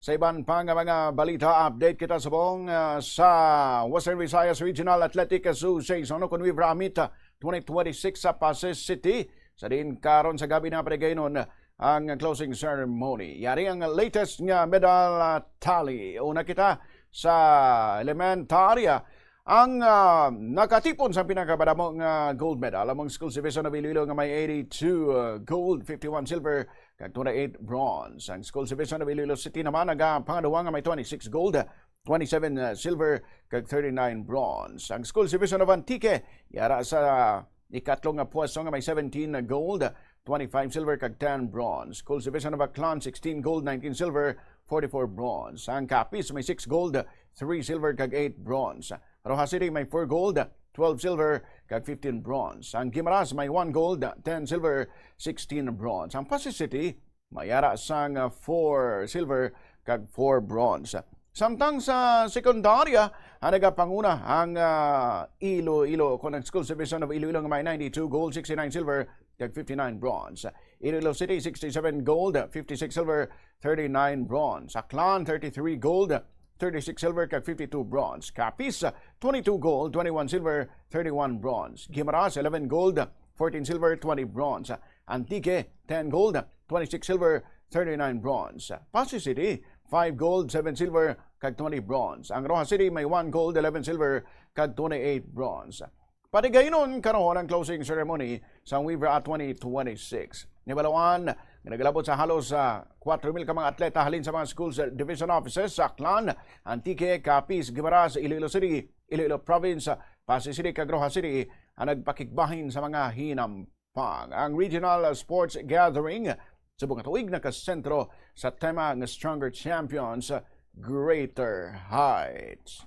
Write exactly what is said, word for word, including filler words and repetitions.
Sa iban pa nga mga balita, update kita subong, ah, sa Western Visayas Regional Athletic Association o kon WVRAAMIT, ah, twenty twenty-six sa Passi City, sa diin karon sa gab-i na paligaynon ang closing ceremony. Yari ang latest nga medal, ah, tally. Una kita sa elementarya. Ang, ah, nakatipon sa pinakamadamo nga gold medal among Schools Division of Iloilo nga may eighty-two, ah, gold, fifty-one silver, kag twenty-eight bronze. Ang Schools Division of Iloilo City naman nagapangaduwa nga may twenty-six gold, twenty-seven, ah, silver, kag thirty-nine bronze. Ang Schools Division of Antique yara sa ikatlo nga pwesto nga may seventeen gold, twenty-five silver, kag ten bronze. Schools Division of Aklan, sixteen gold, nineteen silver, forty-four bronze. Ang Capiz may six gold, three silver, kag eight bronze. Roxas City may four gold, twelve silver, kag fifteen bronze. Ang Guimaras may one gold, ten silver, sixteen bronze. Ang Passi City may ara sang, ah, four silver kag four bronze. Samtang sa sekundarya, ang nagapanguna ang, ah, Iloilo, kon ang Schools Division of Iloilo nga may ninety-two gold, sixty-nine silver, kag fifty-nine bronze. Iloilo City, sixty-seven gold, fifty-six silver, thirty-nine bronze. Aklan, thirty-three gold, thirty-six silver, kag fifty-two bronze. Capiz, twenty-two gold, twenty-one silver, thirty-one bronze. Guimaras, eleven gold, fourteen silver, twenty bronze. Antique, ten gold, twenty-six silver, thirty-nine bronze. Passi City, five gold, seven silver, kag twenty bronze. Ang Roxas City may one gold, eleven silver, kag twenty-eight bronze. Paligaynon karon ang closing ceremony sa WVRAAMIT twenty twenty-six. Nahibaluan nga nagalabot sa halos, ah, four mil ka mga atleta halin sa mga schools, ah, division offices sa Aklan, Antique, Capiz, Guimaras, Iloilo City, Iloilo Province, Passi City, kag Roxas City ang nagpakigbahin sa mga hinampang. Ang regional sports gathering subong nga tuig nakasentro sa tema nga Stronger Champions, Greater Heights.